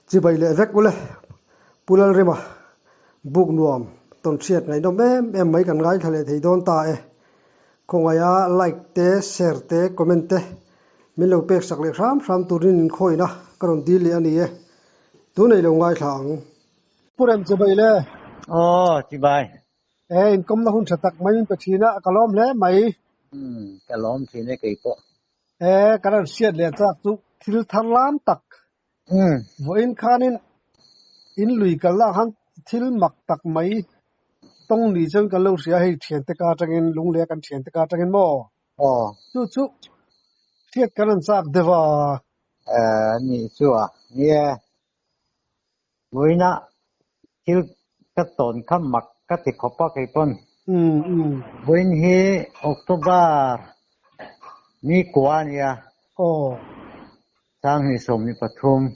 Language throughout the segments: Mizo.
Chibai leh vek ule Pu Lalrema buk nuam tawn hriat ngaihnawm em em mai kan ngaithla leh thei dawn ta e. Khawngaia like te, share te, comment te min lo pek sak leh hram hram turin inkhawihna ka rawn dil leh a ni e. Tunei lo ngaithla ang. Pu Rem chibai le. Aw chibai. E inkawmna hun tha tak mai min pe thin a, ka lawm hle mai. Umm ka lawm thin e keipawh. E ka rawn hriat leh chak chu thil thar lam tak Vawiin khanin in lui kal lah khan thil mak tak mai tawng ni chuan kan lo hria hei thiante ka atangin lungleh kan thiante ka atangin maw? Aw. Chu chu hriat kan rawn chak deuh a. Eh ni chu a nia vawiina thil ka tawn kha mak ka ti khawp a kei pawn. Vawiin hi October ni kua a nia. Aw. Sanghnih 23.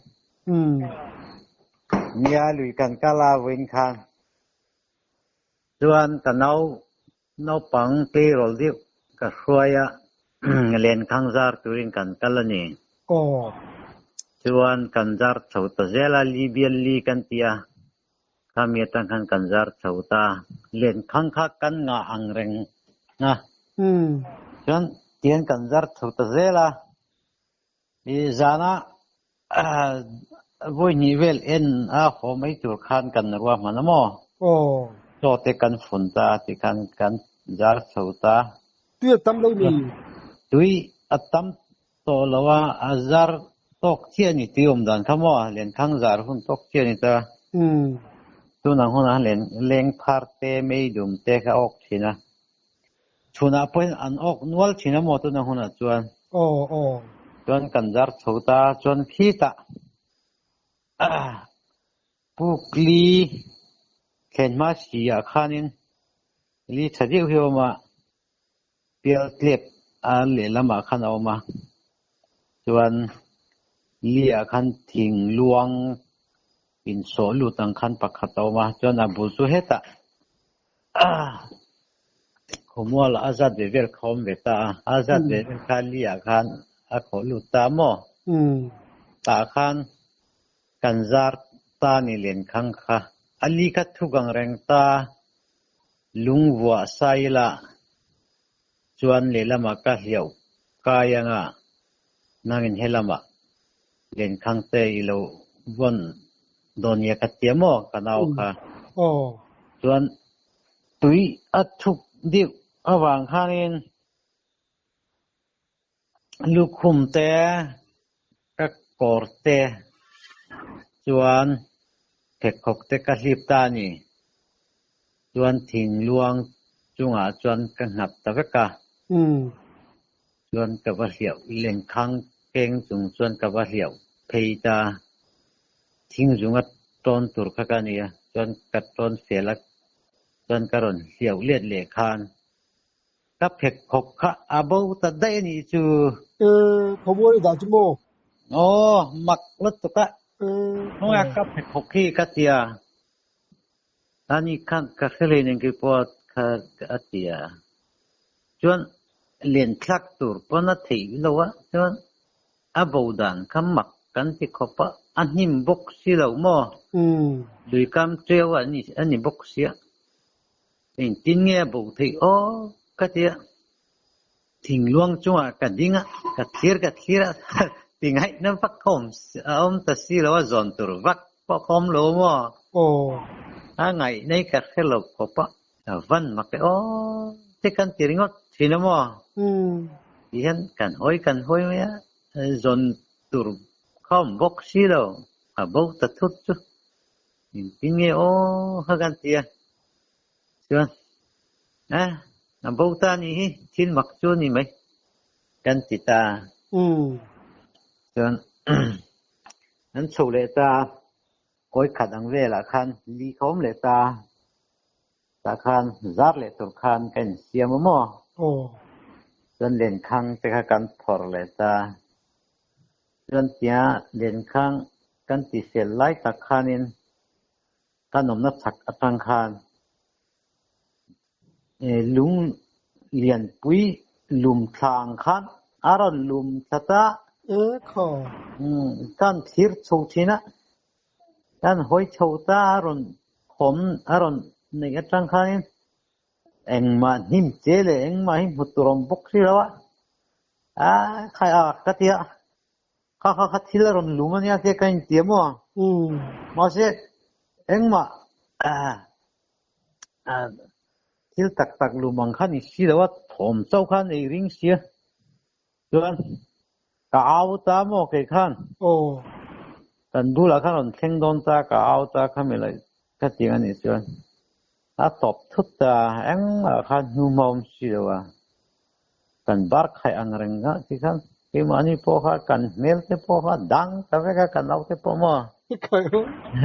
Nia lui kan kal a vawiin khan. Chuan ka nau naupang tleirawl deuh ka hruai a lenkhang zar turin kan kal a ni. Aw. Chuan kan zar chho ta zel a, li bial li kan ti a, khami atang khan kan zar chho ta. Lenkhang kha kan ngah ang reng a. Chuan tian kan zar chho ta zel a. I zana vawi hnih vel en a haw mai tur khan kan ruahman a maw? Aw. Chaw te kan fun ta ti khan kan zar chho ta. Tui a tam lo ni? Tui a tam tawh lo a, a zar tawk chiah a ni tui awm dan kha maw? Lenkhang zar hun tawk chiah a ni ta. Tunang hunah len leng phar te, meidum te kha a awk thin a. Chhunah pawhin an awk nual thin a maw tuna hunah chuan. Aw aw. Chuan kan zar chho ta chuan khitah Pukli thlen hma si ah khanin li tha deuh hi a awm a, pial tlep a lehlamah khan a awm a, chuan li ah khan thing luang insawh lut ang khan pakhat a awm a, chuan a bul chu hetah Khawmual a zat ve vel kha awm ve ta a, a zat ve vel kha li ah khan a khawh lut ta maw? Tah khan kan zar ta ni lenkhang kha a li kha thuk ang reng ta, lung vuah sa ila chuan lehlamah ka hliauh kai anga nangin helamah lenkhang te i lo vawn dawn nia ka tia maw ka nau kha. Chuan tui a thuk deuh avang khanin lukhum te ka kawr te chuan pheikhawk te ka hlip ta a ni. Chuan thingluang chungah chuan ka nghat ta vek a. Chuan ka va hliauh lenkhang keng chung chuan ka va hliauh phei ta. Thing zunga tawn tur kha ka ni a, chuan ka tawn fel a, chuan ka rawn hliauh let leh khan ka pheikhawk kha a bo ta daih a nih chu. E, khawmual i dah chu maw? Aw, mak lutuk a. Khawngaih ka pheikhawk hi ka ti a. Ani khan ka hre hlei nen keipawh kha a ti a, chuan len thlak tur pawn a theih lo a, chuan a bo dan kha mak kan ti khawp a, a hnim bawk si lo maw? Lui kam ṭeu a ni a ni bawk sia, engtin nge a bo theih aw ka ti a, thingluang chungah ka ding a, ka thlir ka thlir a, tingaihna vak a awm a awm ta si lo a, zawn tur vak pawh ka awm lo maw? Aw. A ngaih nei ka hre lo khawp a, a van mak e aw te kan ti ringawt thin a maw? Ti hian kan hawi kan hawi mai a, zawn tur kha awm bawk si lo, a bo ta thut chu engtin nge aw kha kan ti a, chuan a a bo ta a nih hi thil mak chu a ni mai kan ti ta. Chuan an chho leh ta a, kawi khat ang velah khan li kha awm leh ta a, tah khan zar leh tur khan ka insiam a maw? Chuan lenkhang te kha kan phawrh leh ta a, chuan tia lenkhang kan tifel lai tak khanin kan awmna chhak atang khan lung lianpui lum thla ang khan a rawn lum thla ta. E kha. Kan thlir chho thin a. An hawi chho ta a rawn thawm a rawn neih atang khanin engmah hnim che leh engmah hi hmu tur awm bawk si lo a, a khai a ka ti a, kha kha kha thil a rawn lum ania tia ka inti a maw? Mahse engmah thil tak tak lum ang kha ni si lo a, thawm chauh kha a nei ring si a. Chuan ka au ta maw kei khan? Aw. Kan bulah khan rawn thleng dawn ta, ka au ta kha mi laih ka tiang a nih chuan a tawp thut ta, engmah khan hnu hma awm si lo a, kan bar khaih ang reng a ti khan keimahni pawh kha kan hmel te pawh kha dang ta vek a, kan au te pawh maw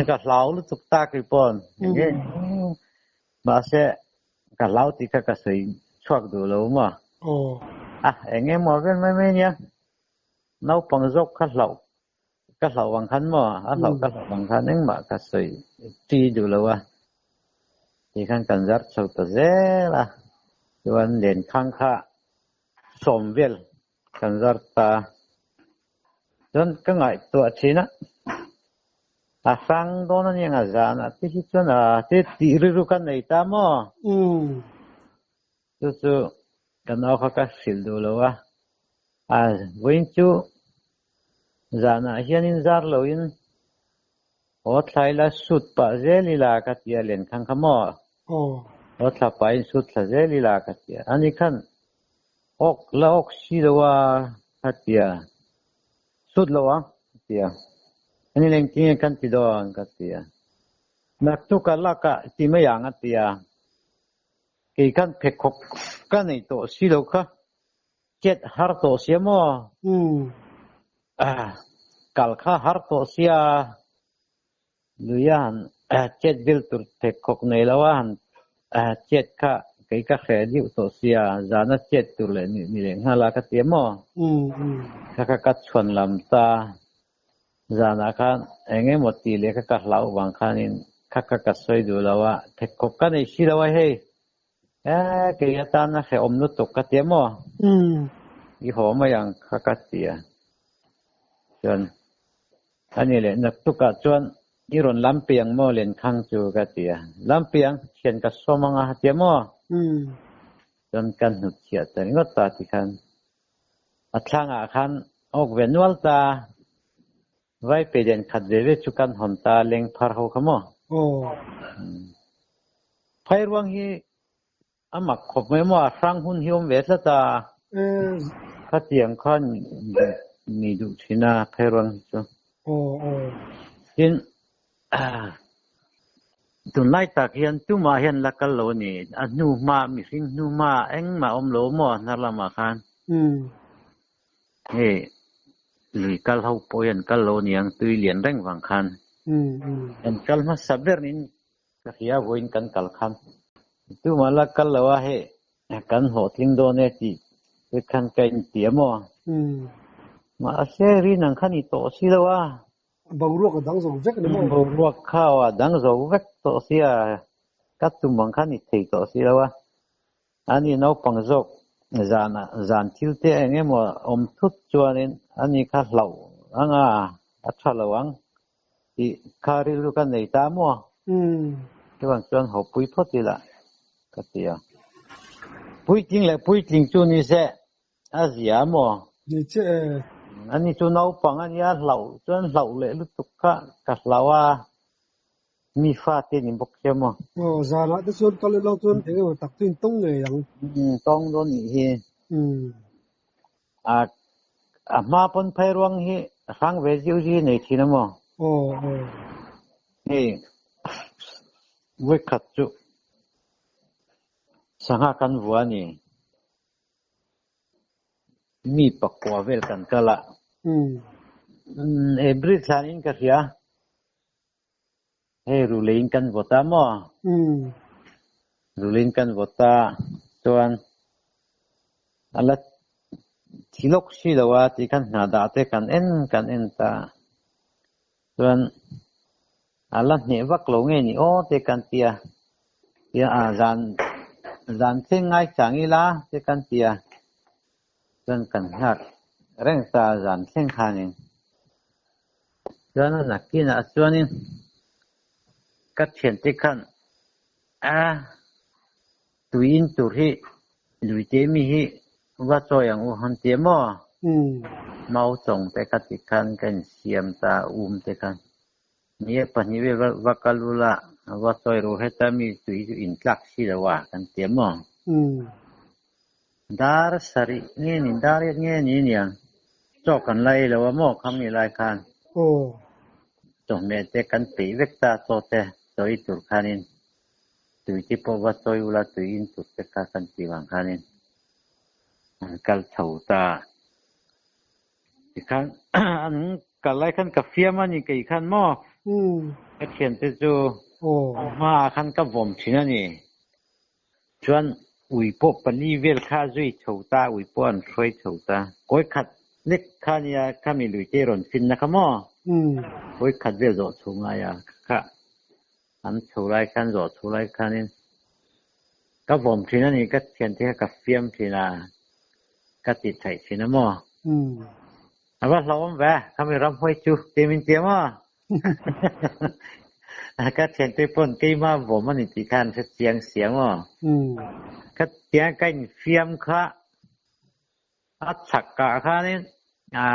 ka hlau lutuk ta kei pawn enge mahse Ka hlau tih kha ka sawi chhuak duh lo maw? Aw. A, eng emaw vel mai mai nia. Naupang zawk kha hlauh ka hlauh ang khan maw? A hlauh ka hlauh ang khan engmah ka sawi ṭi duh lo a. Ti khan kan zar chho ta zel a. Chuan lenkhang kha sawm vel kan zar ta. Chuan ka ngaihtuah thin a, a hrang dawn a nia zanah te hi chuan a te tih rilru ka nei ta maw? Chu chu ka nau kha ka hrilh duh lo a, a vawiin chu zanah hianin zar loin aw thlai la sut pah zel ila ka ti a lenkhang kha maw? Aw thla pahin sut thla zel ila ka ti a, ani khan Awk la awk si lo a, a ti a. Sut lo ang, a ti a. Ani leng tinge kan ti dawn, ka ti a. Naktuk a lak ah ti mai ang, a ti a. Kei khan pheikhawk ka nei tawh si lo kha, chet har tawh sia maw? Kal kha har tawh sia, Luia han chet vel tur pheikhawk nei lo a han chet kha kei ka hre deuh tawh sia, zana chet tur leh ni leh nghal a ka ti a maw? Kha kha ka chhuan lam ta, zanah khan eng emaw tih leh kha ka hlauh vang khanin kha kha ka sawi duh lo a, pheikhawk ka nei si lo a hei, kei atana hrehawm lutuk ka ti a maw? I haw mai ang kha ka ti a, chuan A ni leh, naktukah chuan i rawn lam piang maw Lenkhang chu ka ti a. Lam piang, thian ka sawm ang a tia maw? Chuan ka hnut chhiah ta ringawt ta tikhan a thlangah khan awk ve nual ta, vai peilen khat ve ve chu kan hawn ta leng phar ho kha maw? Phairuang hi A mak khawp mai maw, a hrang hun hi awm ve tlat a. Khatiang khan ni duh thin a pheiruang hi chu. Tin, tunlai tak hian tumah hian la kal lo a ni. A hnu hma, mihring hnu hma engmah awm lo maw hnar lamah khan. Hei lui kal ho pawh hian kal lo aniang tui lian reng vang khan. An kal hmasa ber niin Ka hria vawiin kan kal khan tumah la kal lo a hei kan hlawhtling dawn e tih te khan ka inti a maw? Mahse rin ang khan i tawh si lo a. Boruak a dang zo vek a ni maw? Boruak kha a dang zo vek tawh si a, ka tum ang khan i thei tawh si lo a. Ani naupang zawk zanah zan thil te eng emaw awm thut chuanin ani kha hlauh ang a, a tha lo ang. Tih kha rilru ka nei ta maw? Chuan chuan haw pui phawt ila ka ti a. Puitling leh puitling chu ni se a zia maw? Ni che e. Ani chu naupang a nia hlauh chuan hlauh leh lutuk kha ka hlau a, mi fate ni bawk sia maw? Aw zanah te chuan kal ilo chuan eng emaw tak chu in tawng ngei ang. Tawng dawn nih hi. A a hma pawn phei ruang hi hrang ve ziu ziu hi nei thin a maw? Aw aw. Hei vawikhat chu sangha kan vua a ni. Mi pakua vel kan kal a. April thlanin ka hria. Hei ruleiin kan vawt a maw? Ruleiin kan vawt a chuan a la thi lawk si lo a tih khan hna dah te kan en kan en ta chuan a la hneh vak lo nge ni aw te kan ti a tia a zan zan thleng ngai chang ila te kan ti a chuan kan nghak reng ta zan thleng khanin. Chuan a nakinah chuanin. Ka thiante khan a tui in tur hi luite mi hi va chawi ang u han ti a maw? Mau chawng te ka ti khan ka insiam ta um te khan ni e pahnih vel va kal ula va chawi ru heta mi tui chu in tlak si lo a kan ti a maw? Dar sarih nge ni dar riat nge ni aniang chaw kan la ei lo a maw khami lai khan chawhmeh te kan peih vek ta chaw te chaw ei tur khanin tui te pawh va chawi ula tui in tur te kha kan tih vang khanin an kal chho ta tikhan an kal lai khan ka fiam a ni kei khan maw ka thiante chu hmaah khan ka vawm thin a ni. Chuan ui pawh pali vel kha a zui chho ta, ui pawh an hruai chho ta. Kawi khat lek kha nia khami luite rawn finna kha maw? Kawi khat vel zawh chho ngai a kha an chho lai khan zawh chho lai khanin ka vawm thin a ni, ka thiante kha ka fiam thin a, ka ti thaih thin a maw? A va hlauhawm ve, khami ramhuai chu ti min ti a maw? Ka thiante pawn keimah vawm a ni tih kha an hre chiang sia maw? Ka tiang ka infiam kha a chhakah khanin a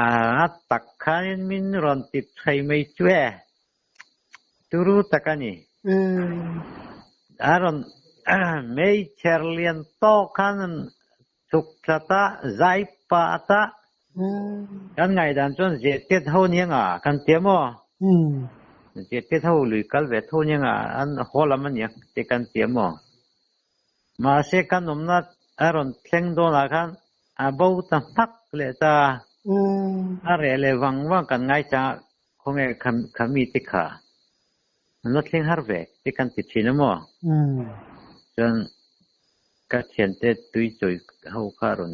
tak khanin min rawn ti thei mai chu e. Turu tak a ni. A rawn meichher lian tawk khan Chuk tlat a, zai pat a, kan ngaihdan chuan zirtir tho nia nga kan tia maw? Zirtir ho lui kal ve tho nia nga an haw lam a nia te kan tia maw? Mahse kan awmna a rawn thleng dawnah khan a bo ta hmak leh ta, a reh leh vang vang kan ngaichang a, khawnge kha mite kha an la thleng har ve te kan ti thin a maw? Chuan Ka thiante tui chawi ho kha rawn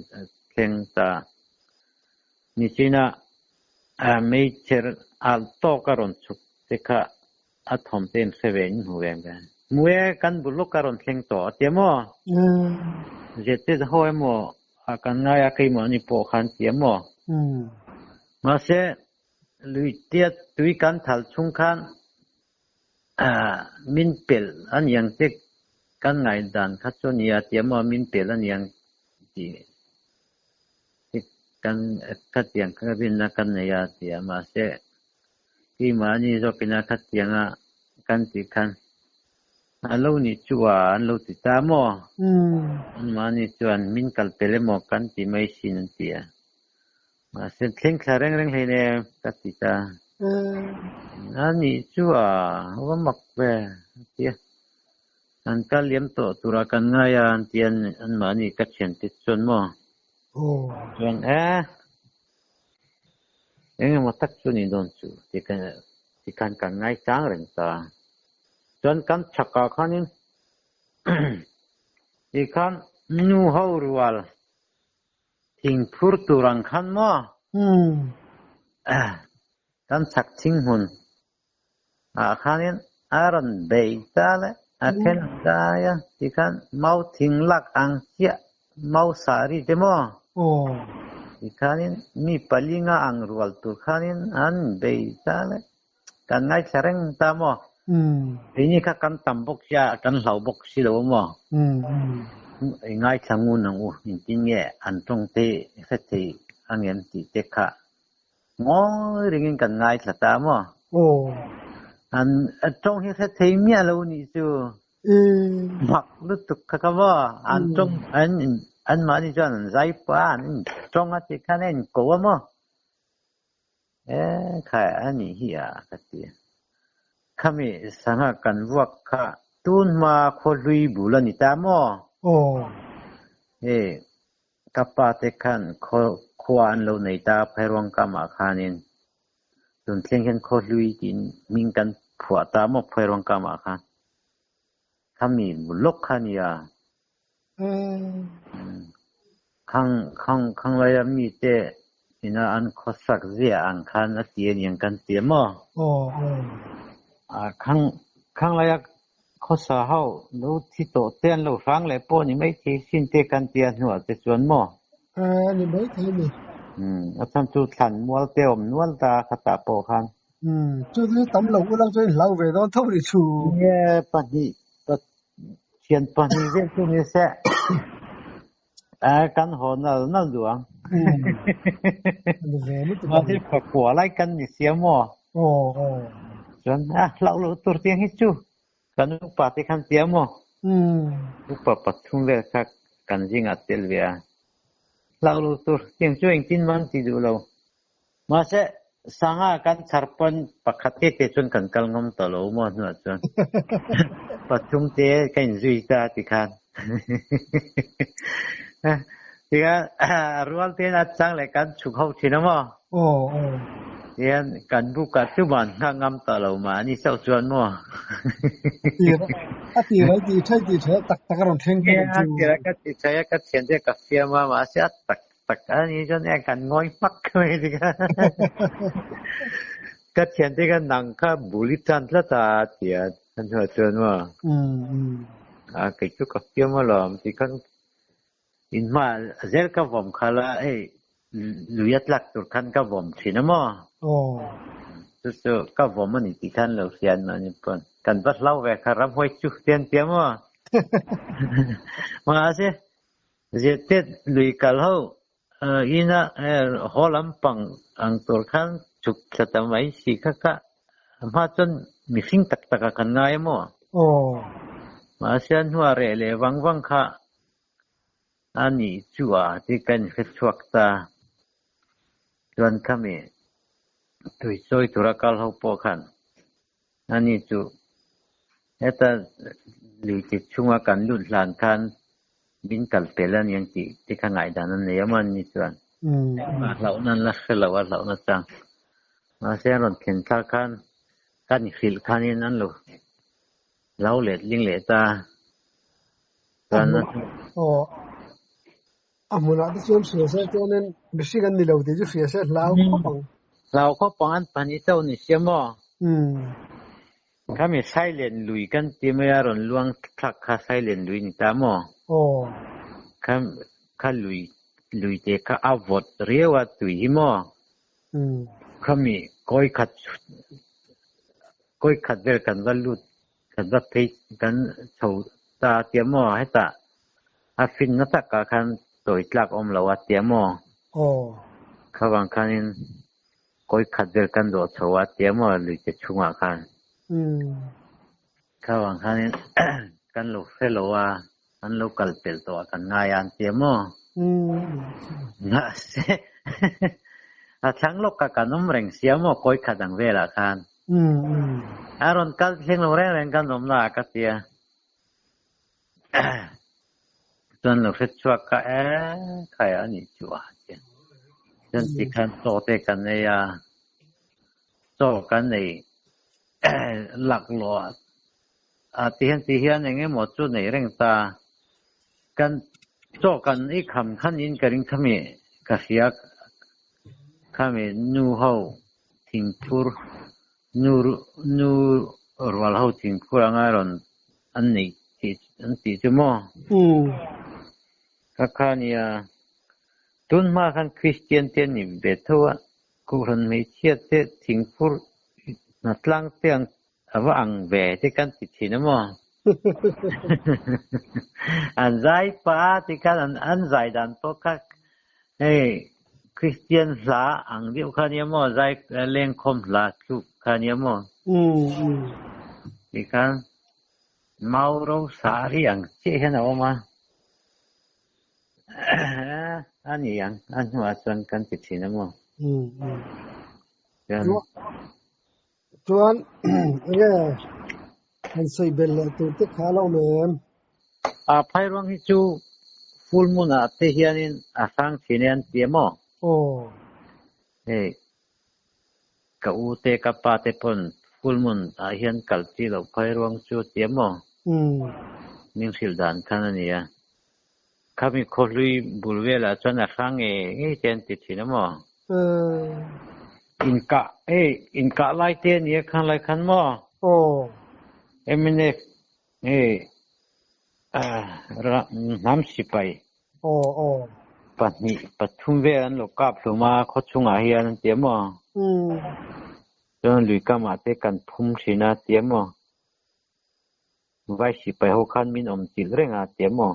thleng ta. Nichina meichher al tawk a rawn chhuk te kha a thawm te in hre ve in hmu ve ang. Hmu e, kan bul lawk a rawn thleng tawh a tia maw? Zete ho emaw kan ngai a keimah ni pawh khan tia maw? Mahse, luitia tui kan thal chhung khan Min pelh a niang te kan ngaihdan kha chu nia tia maw min pelh a niang tih hi kan khatiang kha rinna kan nei a tia mahse keimahni zawkina khatianga kan tih khan a lo nih chu a an lo ti ta maw anmahni chuan min kal pelh emaw kan ti mai sin an ti a. Mahse thleng thla reng reng hlei nen ka ti ta. A nih chu a va mak ve a ti a. An kal liam tawh turah kan ngai a an ti a anmahni ka thiante chuan maw. Chuan e eng emaw tak chu ni dawn chu ti khan kan ngai chang reng ta. Chuan kan chhakah khanin tikhan nu ho rual Thing phur tur ang khan maw? Kan chhak thing hmun ah khanin a rawn bei ta le a then dai a tikhan mau thing lak ang chiah mau sah ri te maw? Tikhanin mi pali nga ang rual tur khanin an bei ta le kan ngaithla reng ta maw? Keini kha kan tam bawk sia kan hlau bawk si lo maw? I ngaithla ngun ang u, engtin nge an tawng te hre thei angem tih te kha ngawi ringin kan ngaithla ta maw? An tawng hi hre thei miah lo nih chu mak lutuk kha ka maw? An tawng an anmahni chuan an zai pah a, an intawng a tih khan a inko a maw? E khai a nih hi a ka ti. Khami sangha kan vuak kha tun hma khaw hlui bul a ni ta maw? Aw. E ka pa te khan khaw khua an lo nei ta Phairuang kamah khanin tun thleng hian khaw hlui tiin hming kan phuah ta maw Phairuang kamah khan. Khami bul lawk kha a nia. Khang khang khang laia mite ina an khawsak zia ang khan a ti a niang kan ti a maw? Khang khang laia khawsa ho lo thi tawh te an lo hrang leh pawh ni maithei sin te kan ti a hnuah te chuan maw? A ni maithei a ni. A chhan chu thlan mual te awm nual ta khatah pawh khan. Um chu chu tam lo ulang chuan in hlau ve dawn tho ri chu. Nge pahnih thian pahnih vel chu ni se kan haw nal nal duh ang. Um ani ve lutuk ang. Mahse pakua lai kan ni sia maw? Aw aw. Chuan a hlauh loh tur tiang hi chu kan upa te khan tia maw? Um. Upa pathum vel kha kan zingah tel ve a. Hlauh loh tur tiang chu engtin man ti duh lo. Mahse sanga kan chhar pawn pakhat te te chuan kan kal ngam tawh lo maw hnuah chuan pathum te ka inzui ta tikhan tikhan rual tein a chang leh kan chhuk ho thin a maw? Aw aw. Tihian kan buk ah tuman nghak ngam tawh lo mahni chauh chuan maw? A tir a tir a ti thei ti thei tak tak a rawn thleng ta Nia a tir a ka ti thei a ka thiante ka fiam a mahse a tak tak a ni chuan e kan ngawi hmak mai tikhan ka thiante kha nang kha bul i tan tlat a a ti a a hnuah chuan maw? A kei chu ka fiam alawm tikhan In hma zel ka vawm kha la, hei lui a tlak tur khan ka vawm thin a maw? Aw. Chu chu ka vawm a ni tih khan lo hriat mahni pawn kan va hlau ve kha ramhuai chu te an ti a maw? Mahse, Zirtet lui kal ho ina haw lampang ang tur khan chhuk thla ta mai si kha kha hma chuan mihring tak tak ah kan ngai a maw? Aw. Mahse, a hnuah reh leh vang vang kha A nih chu a ti ka inhre chhuak ta. Chuan khami tui chawi tura kal ho pawh khan a ni chu heta lui ti chhunga kan lut hlan khan min kal pel a ni ang tih te kha ngaihdan an nei a maw an ni chuan. Engmah hlauhna an la hre lo a hlauhna chang. Mahse an rawn thlen thar khan kan hrilh khanin an lo Lo let ling leh ta. A hmun aw a hmunah te chuan hria se chuanin mihring an ni lo tih chu hria se hlau khawp ang. Hlau khawp ang an pahnih chauh ni sia maw? Umm. Khami Sailen lui kan ti mai a rawn luang thlak kha Sailen lui ni ta maw? Aw. Kha kha lui lui te kha a vawt riau a tui hi maw? Umm. Khami kawi khat Kawi khat vel kan va lut, kan va phei, kan chho ta a tia maw? Hetah a finna takah khan tawi tlak awm lo a tia maw? Aw. Kha vang khanin kawi khat vel kan zawh chho a tia maw luite chhungah khan? Umm. Kha vang khanin kan lo hre lo a, an lo kal pel tawh a kan ngai a an tia maw? Umm. Mahse a thlang lawkah kan awm reng sia maw kawi khat ang velah khan? A rawn kal thleng lo reng reng kan awm na a ka tia. Chuan lo hre chhuak ka e khai a nih chu a tia. Chuan tikhan chaw te kan ei a, chaw kan ei laklawh a tihian tihian eng emaw chu nei reng ta. Kan chaw kan ei kham khan in ka ring khami ka hria khami nu ho thingphur nu nu rual ho thingphur anga rawn an neih tih an tih chu maw? Ka kha nia tun hma khan Kristian te an ni ve tho a, Kohhran hmeichhia te thingphur hnatlang te ang A va ang ve te kan ti thin a maw? An zai pa ti khan an an zai dan pawh kha hei Kristian hla ang deuh kha nia maw zai lengkhawm hla tluk kha nia maw? Ti khan mau ro sari ang chiah hian a awm a. A ni ang a hnuah chuan kan ti thin a maw? Chuan Chuan enge han sawi belh leh tur te kha a lo awm em? A phairuang hi chu full moon ah te hianin a hrang thin e an ti a maw? Aw. Hei ka u te ka pa te pawn full moon ah hian kal chi loh phairuang chu a ti a maw? Umm. Min hrilh dan khan a nia. Khami khawhlui bul velah chuan a hrang ngei ngei te an ti thin a maw? Inkah, hei inkah lai te a nia khang lai khan maw? Aw. Mnf hei hnam sipai. Aw aw. Pahnih pathum vel an lo kap hlum a khaw chungah hian an ti a maw? Umm. Chuan lui kamah te kan phum thin a tia maw? Vai sipai ho khan min awm chilh reng a tia maw?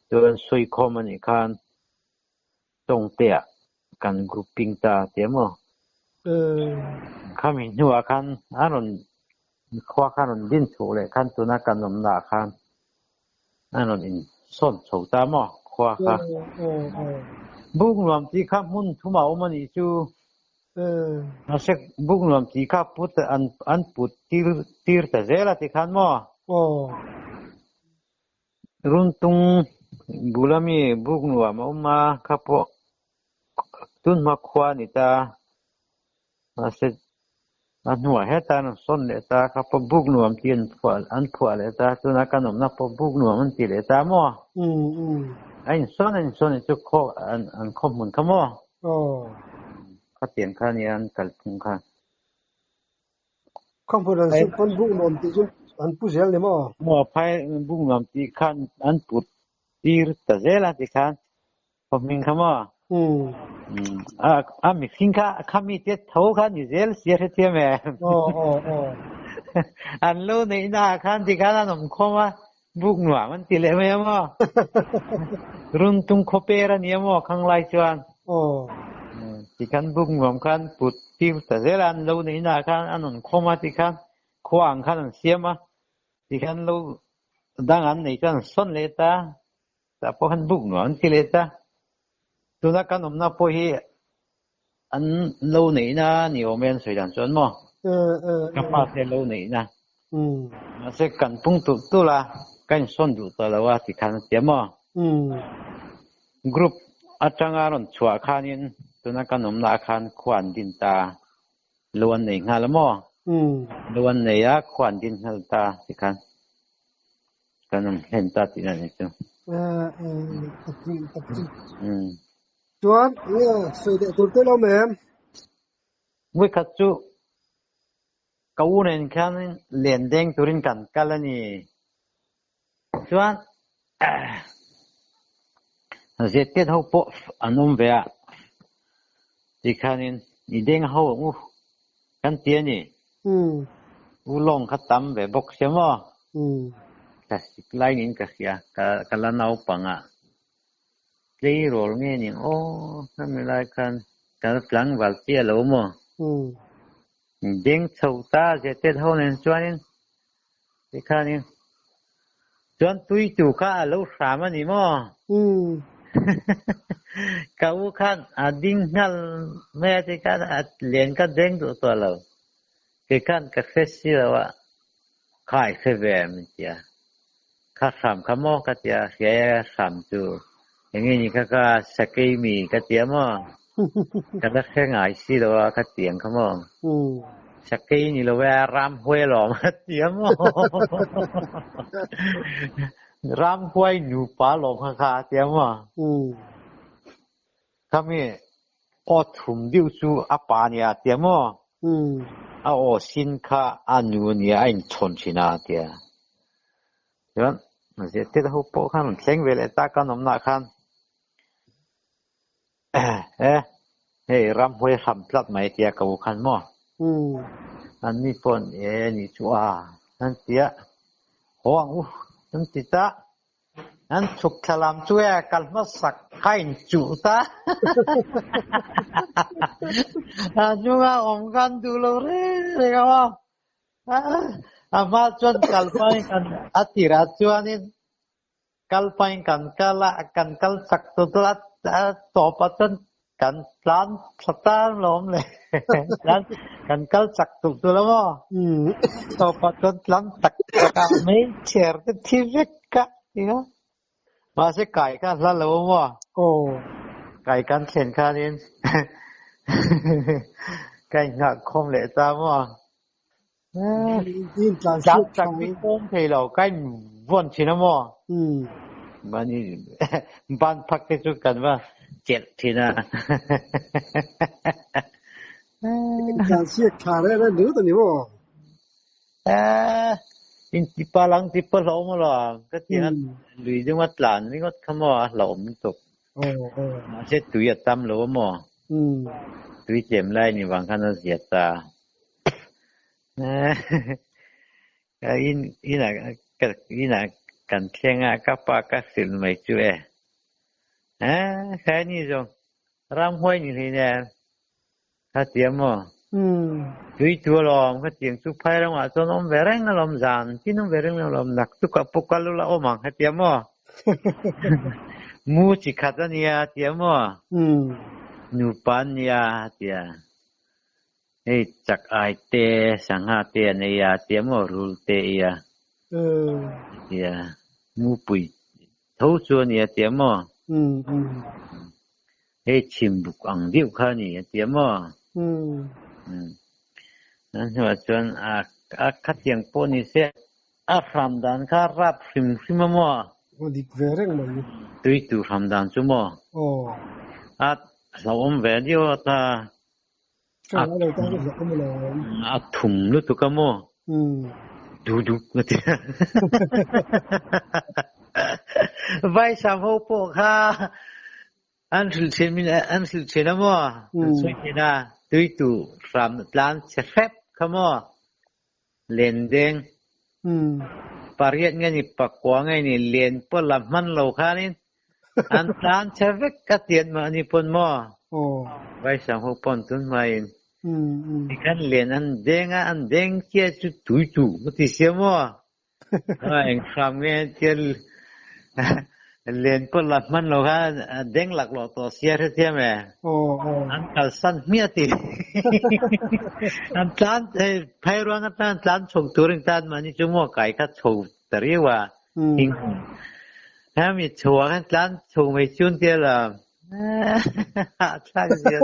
Chuan sawi khawm a nih khan Tawngteah kan grouping ta tia maw? Khami hnuah khan an rawn khua khan rawn din chhuak leh khan tuna kan awmnaah khan an rawn insawn chho ta maw khua kha? Buk nuam tih kha hmun thum a awm a nih chu. Mahse buk nuam tih kha put an an put tir tir ta zel a ti khan maw? Runtung bula mi buk nuam a awm a kha pawh tunhma khua a ni ta. Mahse a hnuah heta an rawn sawn leh ta kha pawh buk nuam tih an phuah an phuah leh ta tuna kan awmna pawh buk nuam an ti leh ta maw? A insawn a insawn hi chu khaw an an khaw hmun kha maw? Khatiang kha nia an kalphung kha. Khaw hmun an sawn pawn buk nuam tih chu an pu zel ni maw? Maw phai buk nuam tih khan an put tir ta zel a tikhan Khaw hming kha maw? A a mihring kha kha mi te tho kha ni zel sia hrethiam e. Aw aw aw. An lo neih na ah khan ti khan an awm khawm a, buk nuam an ti leh mai a maw? Run tung khaw per a ni a maw khang lai chuan. Aw. Ti khan buk nuam khan put tir ta zel a, an lo neih na ah khan an awm khawm a ti khan khua ang khan an siam a, ti khan lo dang an nei chuan an sawn leh ta. Tah pawh khan buk nuam an ti leh ta. Tuna kan awmna pawh hi an lo neihna ni awm e an sawi dan chuan maw? Ka pa te lo neihna. Mahse kan pung tulh tulh a, ka insawn duh tawh lo a ti khan a ti a maw? Group atanga rawn chhuah khanin tuna kan awmna ah khan khua an din ta. Lo an nei nghal a maw? Lo an nei a, khua an din nghal ta ti khan. Kan awm hlen ta tih na nih chu. Chuan nge sawi leh tur te lo awm em? Vawikhat chu ka u nen khan len deng turin kan kal a ni. Chuan zirtir ho pawh an awm ve a, tikhanin i deng ho ang u kan ti a ni. U lawng kha tam ve bawk sia maw? Ka sik lai niin ka hria, ka la naupang a. Tleirawl nge ning aw hemi lai khan ka la tlangval chiah lo maw? Deng chho ta zirtir ho nen chuanin Tikhanin chuan tui tu kha a lo hram a ni maw? Ka u khan a ding nghal mai a tikhan a len kha deng duh tawh lo. Kei khan ka hre si lo a, kha i hre ve min ti a. Kha hram kha maw ka ti a, hria e hram chu enge ni kha ka sakei mi ka ti a maw? Ka la hre ngai si lo a ka ti ang kha maw? Sakei ni lo e ramhuai alawm a ti a maw? Ramhuai nupa alawm kha kha a ti a maw? Khami aw thum deuh chu a pa nia a ti a maw? A aw sin kha a nu nia a inchhawn thin a a ti a. Chuan zirtir ho pawh khan an thleng ve leh ta kan awmnaah khan. E, hei ramhuai hram tlat mai tia ka u khan maw? An ni paw'n e nih chu a an ti a, haw ang u an ti ta. An chhuk thla lam chu e kal hmasak kha in chuh ta. A hnunga awm khan duh lo reng reng a maw? A hma chuan kal hmain kan a tirah chuanin Kal pahin kan kal a, kan kal chak tu chu a tawp ah chuan kan tlan thla tan lawm le. Tlan kan kal chak tuk tu lo maw? Tawp ah chuan tlan tak tak ah meichher te thi vek a ti a. Mahse kai kha a hla lo maw? Kai kan thlen khanin ka inngah khawm leh ta maw? Tlan chak bik pawm thei lo, ka in vawn thin a maw? Mahni ban phak te chu kan va chelh thin a. Tlan siak tha reh reh ringawt a ni maw? In tipa lang tipa hlauhawm alawm ka ti a, lui dunga tlan ringawt kha maw a hlauhawm lutuk. Mahse tui a tam lo a maw? Tui tlem lai ni vang khan a zia ta. Ka in inah ka inah kan thleng a, ka pa ka hrilh mai chu e. Kha ni zawng ramhuai ni hlei nen kha tia maw? Tui tu alawm kha tiang chu phai ramah chuan awm ve reng alawm zan tin awm ve reng alawm naktuk ah pawh kal ula awm ang kha tia maw? Mu chi khat a nia tia maw? Nupa an nia tia. Hei chak ai te sangha te an ei a tia maw rul te ei a tia mupui tho chu a nia tia maw hei chhim buk ang deuh kha a ni a tia maw an hnuah chuan a a khatiang pawh ni se a hram dan kha a rap hrim hrim a maw dik ve reng mai tui tur hram dan chu maw a hlauhawm ve deuh a ta. A thum lutuk a maw? Duh duh ka ti. Vai sam ho pawh kha an hrilh thin min an hrilh thin a maw? An sawi thin a, tui tu hram tlan che hrep kha maw? Len deng. Pariat nge ni pakua nge ni len pawh la hman lo khanin an tlan che vek ka tian mahni pawn maw? Vaisang ho pawn tun hmain tikhan len an deng a, an deng chiah chu tui tu ka ti sia maw? Eng hram nge tia len pawh la hman lo kha deng laklawh tawh sia hrethiam e. An kalsan hmiah ti. An tlan phai ruang atang an tlan chho turin tan mahni chu maw kai kha chho ta riau a. Hemi chho ah khan tlan chho mai chun tia la. Hahthlak zia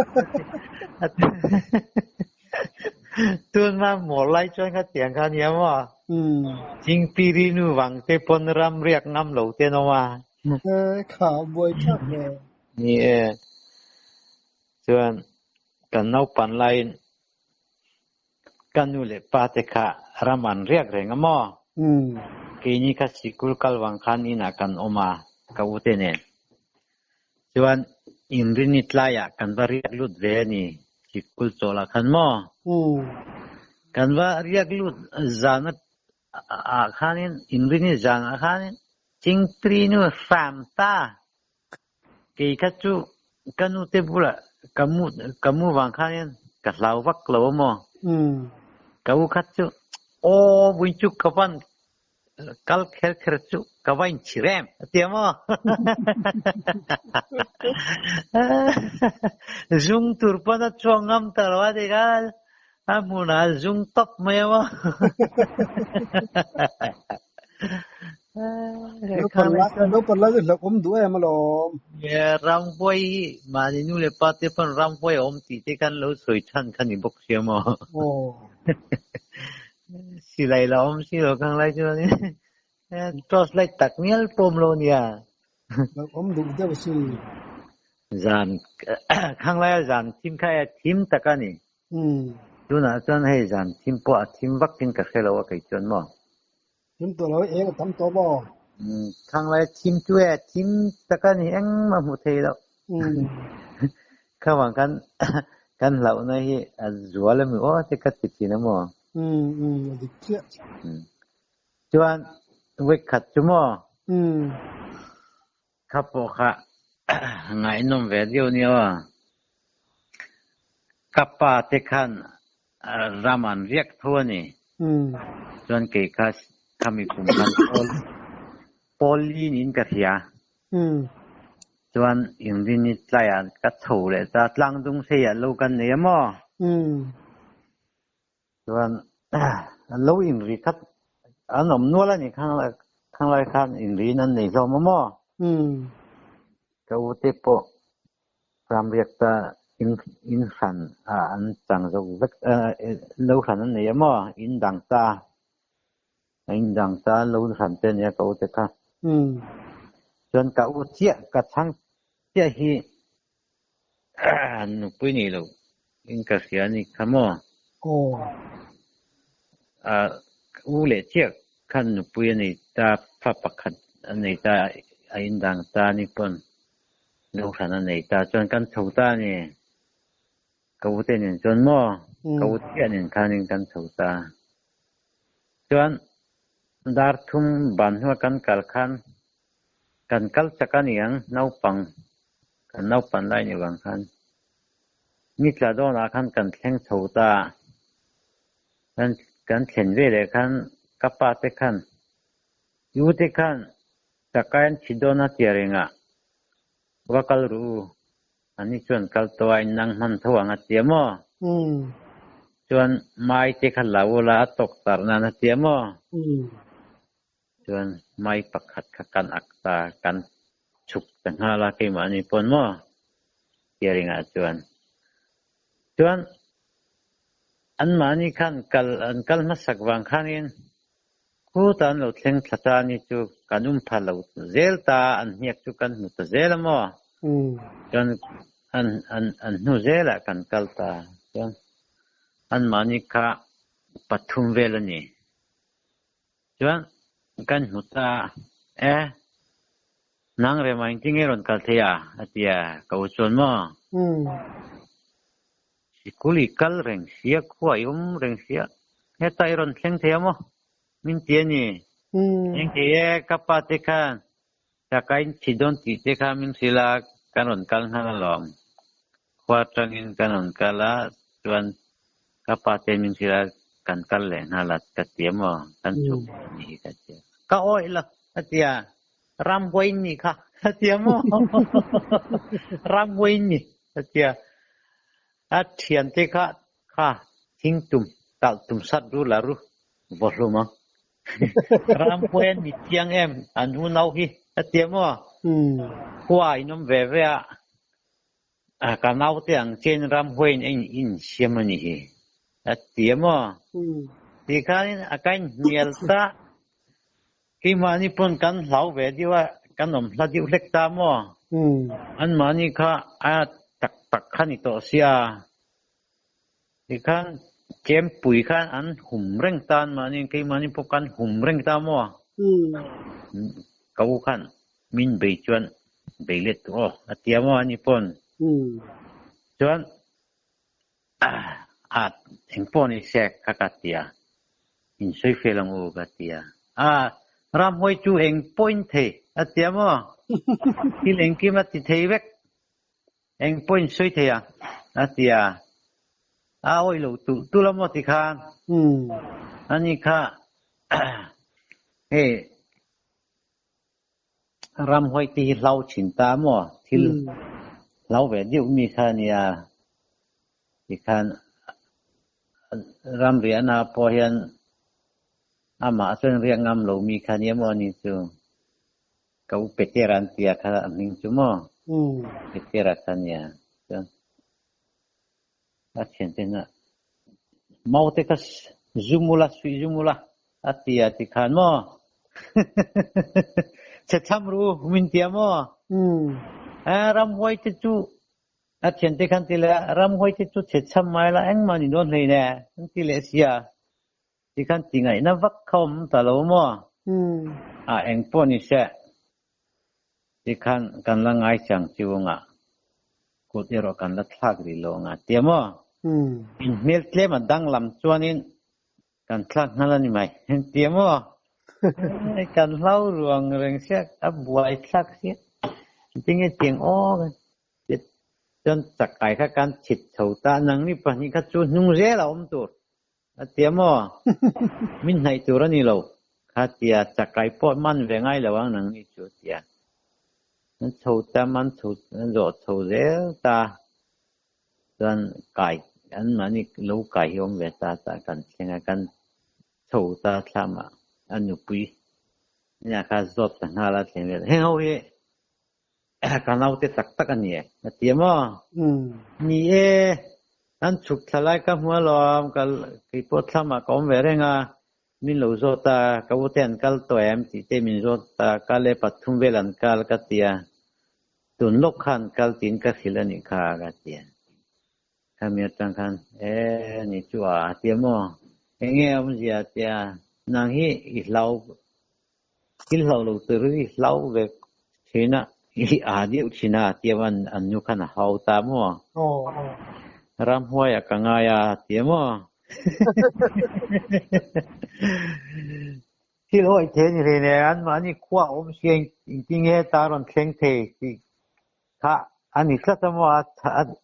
Tun ma maw lai chuan kha tiang kha nia maw? Chingpiri nu vang te pawn ram riak ngam lo te an awm a. Kha buai thlak ve. Ni e. Chuan kan naupan laiin ka nu leh pa te kha ram an riak reng a maw? Keini kha sikul kal vang khan inah kan awm a, ka u te nen. Chuan inrini tlaiah kan va riak lut ve a ni, sikul chawlah khan maw? Kan va riak lut zan ah khanin, inrini zanah khanin Chingpri nu hram ta. Kei kha chu ka nute bulah ka mu ka mu vang khanin ka hlau vak lo a maw? Ka u kha chu aw vui chu ka van Kal kher kher chu ka va inchhir em a ti a maw? Zung tur pawn a chhuak ngam ta lo a ti kha a hmunah a zung tawp mai a maw? Naupang lai chu hlauhawm duh em alawm. Ramhuai hi mahni nu leh pa te pawn ramhuai a awm tih te khan lo sawi chhan kha ni bawk sia maw? Silai la awm si lo khang lai chuan torch light tak ngial pawm lo nia. Awm duh deuh si. Zan khang laia zan thim kha e thim tak a ni. Tunah chuan hei zan thim pawh a thim vak in ka hre lo a kei chuan maw. Thim tawh lo eng a tam tawh maw? Khang laia thim chu e thim tak a ni engmah hmuh theih loh. Kha vang khan kan hlauhna hi a zual a mi aw te ka ti thin a maw? Umm umm a dik chiah. Chuan week khat chu maw? Umm. Kha pawh kha ngaihnawm ve deuh nia aw. Ka pa te khan ram an riak tho a ni. Umm. Chuan kei kha khami kum khan pawl pawl li niin ka hria. Umm. Chuan inrini tlaiah ka chho leh ta tlang dung hreiah lo kan nei a maw? Umm. Chuan an lo inri khat an awm nual a ni khang lai khan inriin an nei hlawm a maw? Ka u te pawh ramriak ta in in hran ah an chang zo vek lo hran an nei a maw? In dang ta in dang ta an lo hran te ania ka u te kha. Chuan ka u chiah ka chhang chiah hi Nupui nei lo in ka hria a ni kha maw? Aw. U leh chiah khan nupui a nei ta, fa pakhat a nei ta, a indang ta ni pawn lo hran a nei ta chuan kan chho ta a ni. Ka u te nen chuan maw ka u chiah nen khanin kan chho ta. Chuan dar thum ban hnua kan kal khan kan kal chak a ni ang naupang kan naupan lai ni vang khan ni tla dawnah khan kan thleng chho ta. Kan kan thlen veleh khan ka pa te khan i u te khan chakai an thi dawn a tia rengah va kal ru u. Ani chuan kal tawh a innang hman tho ang a tia maw? Chuan mai te kha lo ula a tawk tarh nan a tia maw? Chuan mai pakhat kha kan ak ta, kan chhuk ta nghal a keimahni pawn maw? Tia ringah chuan. Chuan anmahni khan kal an kal hmasak vang khanin Khuta an lo thleng thla ta ni chu kan um pha lo zel ta an hniak chu kan hmu ta zel a maw? Chuan an an an hnu zelah kan kal ta chuan anmahni kha pathum vel a ni. Chuan kan hmu ta e, nang rema engtin nge rawn kal thei a? a ti a, ka u chuan maw? Sikul i kal reng sia, khua i awm reng sia, heta i rawn thleng thei a maw? Min ti a ni. Thleng thei e, ka pa te khan chaka in thi dawn tih te kha min hrilh a, kan rawn kal nghal alawm. Khua atangin kan rawn kal a, chuan ka pa te min hrilh a, kan kal leh nghal a, ka ti a maw? Kan chhuk a ni hi ka ti a. Ka awih lo, a ti a, Ramhuai in nih kha, a ti a maw? Ramhuai in ni, a ti a. A thiante kha kha thing tum talh tum sat ru la ru vaw hlum ang. Ramhuai an ni chiang em an unau hi a ti a maw? Khua in awm ve ve a, ka naute ang chian ramhuai in a insiam a nih hi a ti a maw? Tikhanin a ka inhnial ta. Keimahni pawn kan hlau ve deuh a, kan awm hla deuh hlek ta maw? Anmahni kha a tak tak kha ni tawh sia. Tikhan chempui khan an hum reng ta anmahni, keimahni pawh kan hum reng ta maw? Ka u khan min bei chuan bei let tur aw a tia maw ani pawn. Chuan A, engpawh ni se kha ka ti a, in sawi fel ang u ka ti a. A, ramhuai chu eng pawh in thei a ti a maw? Thil engkim a ti thei vek, eng pawh in sawi thei a a ti a. A awih lo tulh tulh a maw ti khan? Ani kha hei Ramhuai te hi hlau thin ta maw? Thil hlau ve deuh mi kha a nia. Tikhan ramriahna pawh hian amah chuan riak ngam lo mi kha a nia maw ani chu. Ka u Petera an tia kha a hming chu maw? Petera kha a nia. Chuan a thiante hna maute kha zum ula, suih zum ula a ti a tikhan maw? Che cham ru min tia maw? Ramhuai te chu a thiante khan ti leh a, ramhuai te chu che cham mai la engmah ni dawn hlei ne an ti leh sia. Tikhan ti ngaihna vak kha awm ta lo maw? A eng pawh ni se. Tikhan kan la ngai chang chiu anga, kut erawh kan la thlak rih lo anga tia maw? In hmel tlem a danglam chuanin kan thlak nghal a ni mai tia maw? Kan hlau ruang reng sia, a buai thlak sia. Tinge tiang aw kan chuan chakai kha kan chhit chho ta, nangni pahnih kha chu hnung zel a awm tur. A tia maw? Min hnaih tur a ni lo. Kha tia chakai pawh man ve ngai lo ang nang ni chu a tia. An chho ta man chho an zawh chho zel ta chuan kai an mahni lo kai hi awm ve ta ta kan thleng a kan chho ta thlam ah a nupui nia kha zawt ta nghal a thleng vel heng ho hi Ka naute tak tak a ni e, a ti a maw? Ni e, an chhuk thla lai ka hmu alawm, ka keipawh thlamah ka awm ve reng a, min lo zawt a, ka ute an kal tawh em tih te min zawt a, kal e pathum vel an kal ka ti a, tun lawk kha an kal tiin ka hrilh a nih kha ka ti a. Khami atang khan e ni chu a a ti a maw? Enge awmzia a ti a, nang hi i hlau Thil hlau lo tur hi hlau ve thin a, i a deuh thin a tia an nu khan a hau ta maw? Ramhuai ah ka ngai a ti a maw? Thil awih thei a ni hlei nen anmahni khua a awm sia engtin nge ta rawn thleng thei tih kha a ni tlat a maw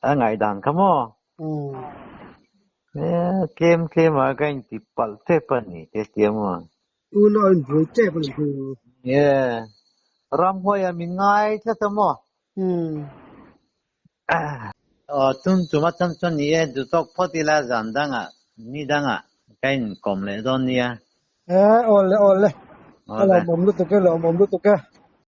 a ngaihdan kha maw? Tlem tlem ah ka inti palh tep a ni te tia maw? Unau in buai tep a ni chu. Ramhuai ah min ngai tlat a maw? Aw tum tum a chan chuan ni e, duhtawk phawt ila zan dangah ni dangah ka inkawm leh dawn nia. E, aw le aw le, a lawmawm lutuk e, lawmawm lutuk e.